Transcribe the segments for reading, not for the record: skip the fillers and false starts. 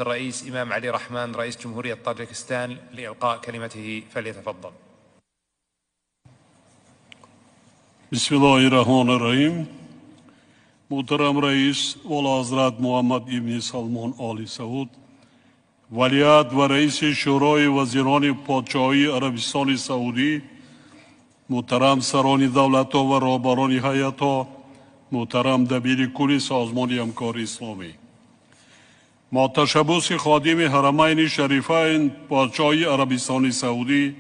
الرئيس إمام علي رحمان رئيس جمهورية طاجكستان لإلقاء كلمته، فليتفضل. بسم الله الرحمن الرحیم. محترم رئیس والا محمد ابن سلمان آل سعود، ولیعهد و رئیس شورای وزیران پادشاهی عربستان سعودی، محترم سران دولت‌ها و رهبران هیئت‌ها، محترم دبیر کل سازمان همکاری اسلامی، ما تشبث خادم حرمین شریفین پادشاهی عربستان سعودی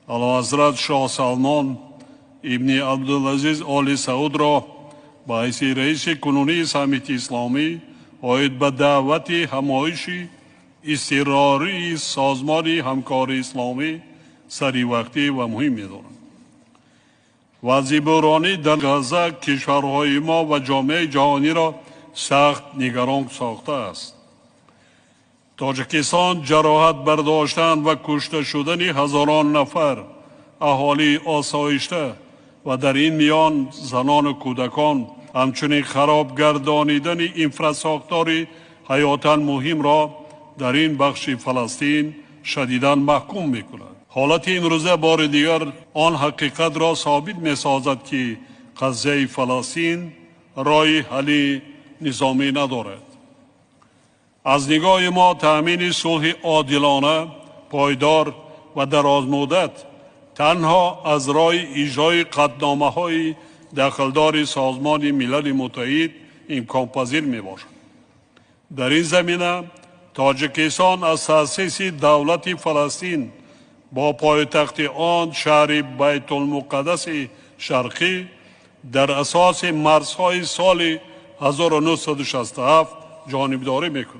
اعلیحضرت شاه سلمان ابن عبدالعزیز آل سعود را به حیث رئیس کنونی سمیت اسلامی عاید به دعوت همایش اضطراری سازمان همکاری اسلامی سری وقتی و مهم می‌دارم. وضع بحرانی در غزه کشورهای ما و جامعه جهانی را سخت نگران ساخته است. تاجیکستان جراحت برداشتن و کشته شدن هزاران نفر اهالی آسایشته و در این میان زنان و کودکان، همچنین خراب گردانیدن اینفراساختار حیاتا مهم را در این بخش فلسطین شدیداً محکوم میکند. حالت امروزه بار دیگر آن حقیقت را ثابت میسازد که قضیه فلسطین راه حل نظامی ندارد. از نگاه ما تأمین صلح عادلانه، پایدار و درازمدت تنها از راه اجرای قطعنامه‌های دخلدار سازمان ملل متحد امکان پذیر می باشد. در این زمینه تاجیکستان از تأسیس دولت فلسطین با پایتخت آن شهر بیت المقدس شرقی در اساس مرزهای سال 1967 جانبداری میکند.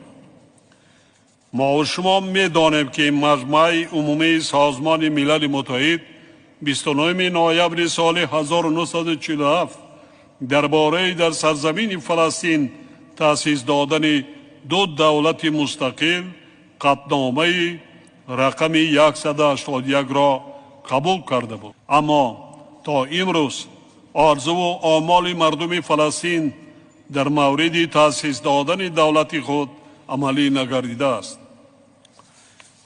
ما و شما میدانیم که مجمع عمومی سازمان ملل متحد 29 نوامبر سال 1947 درباره در سرزمین فلسطین تأسیس دادن دو دولت مستقل قطعنامه رقم 181 را قبول کرده بود. اما تا امروز آرزو و آمال مردم فلسطین در مورد تأسیس دادن دولت خود عملی نگردیده است.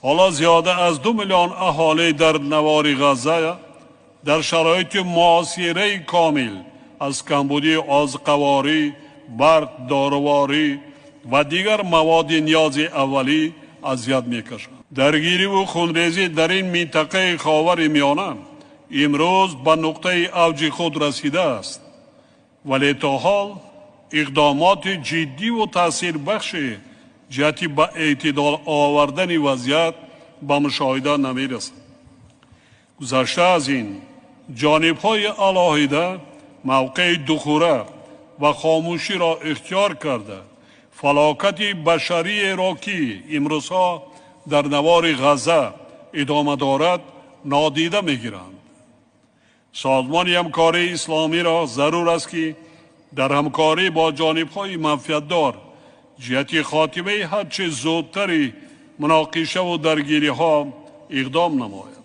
حالا زیاده از 2 میلیون اهالی در نوار غزه در شرایط معاصره کامل از کمبودی آذوقه‌واری، برق، داروواری و دیگر مواد نیاز اولی اذیت میکشند. درگیری و خونریزی در این منطقه خاور میانه امروز به نقطه اوج خود رسیده است، ولی تا حال اقدامات جدی و تاثیر بخش جهت به اعتدال آوردن وضعیت به مشاهده نمیرسد. گذشته از این، جانب‌های علاهیده موقع دخوره و خاموشی را اختیار کرده فلاکت بشری را که امروزها در نوار غزه ادامه دارد نادیده میگیرند. سازمان همکاری اسلامی را ضرور است که در همکاری با جانب‌های منفعت‌دار جهت خاتمه هرچه زودتری مناقشه و درگیری‌ها اقدام نماید.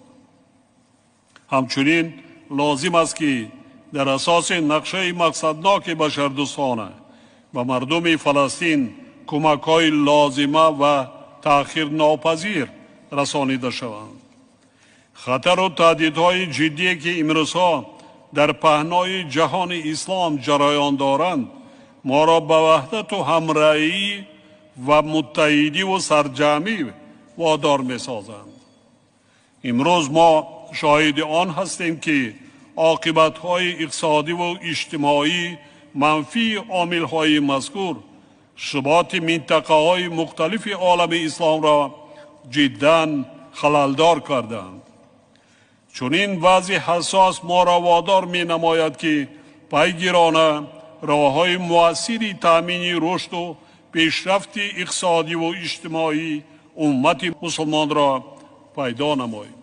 همچنین لازم است که در اساس نقشه مقصدناک بشردوستانه به مردم فلسطین کمک‌های لازمه و تأخیر ناپذیر رسانیده شوند. خطر و تهدیدهای جدی که امروزها در پهنای جهان اسلام جریان دارند ما را به وحدت و همراهی و متحدی و سرجمی وادار می‌سازند. امروز ما شاهد آن هستیم که عاقبت‌های اقتصادی و اجتماعی منفی عامل‌های مذکور ثبات منطقه‌های مختلف عالم اسلام را جداً خللدار کردند. چنین وضع حساس ما را وادار می‌نماید که پیگیرانه راه‌های مؤثری تأمین رشد و پیشرفت اقتصادی و اجتماعی امت مسلمان را پیدا نماییم.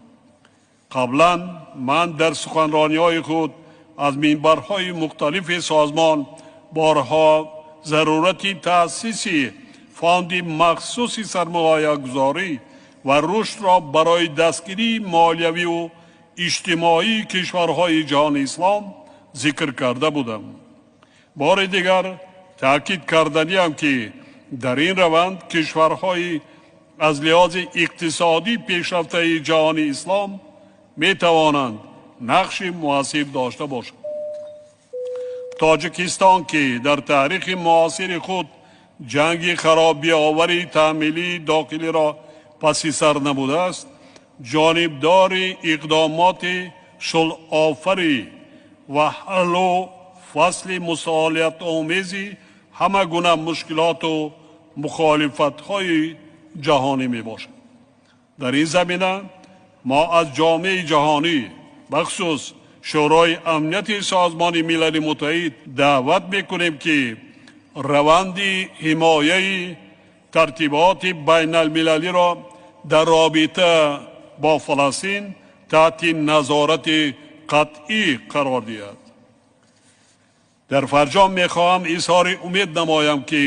قبلا من در سخنرانی‌های خود از منبرهای مختلف سازمان بارها ضرورت تأسیس فاند مخصوص سرمایه‌گذاری و رشد را برای دستگیری مالیوی و اجتماعی کشورهای جهان اسلام ذکر کرده بودم. بار دیگر تأکید کردنیم که дар ин раванд кишварҳои аз лиҳози иқтисодӣ пешрафтаи ҷаҳони ислом метавонанд нақши муассир дошта бошанд. Тоҷикистон, ки дар таърихи муосири худ ҷанги харобиовари таъмилии дохилиро паси сар намудааст, ҷонибдори иқдомоти сулҳофарӣ ва ҳаллу фасли мусолиҳатомези ҳама гуна мушкилоту мухолифатҳои ҷаҳонӣ мебошад. Дар ин замина мо аз ҷомеаи ҷаҳонӣ, бахусус Шӯрои Амнияти Созмони Милали Муттаҳид даъват мекунем, ки раванди ҳимояи тартиботи байналмилалиро дар робита бо Фаластин таҳти назорати қатъӣ қарор диҳад. Дар фарҷом мехоҳам изҳори умед намоям, ки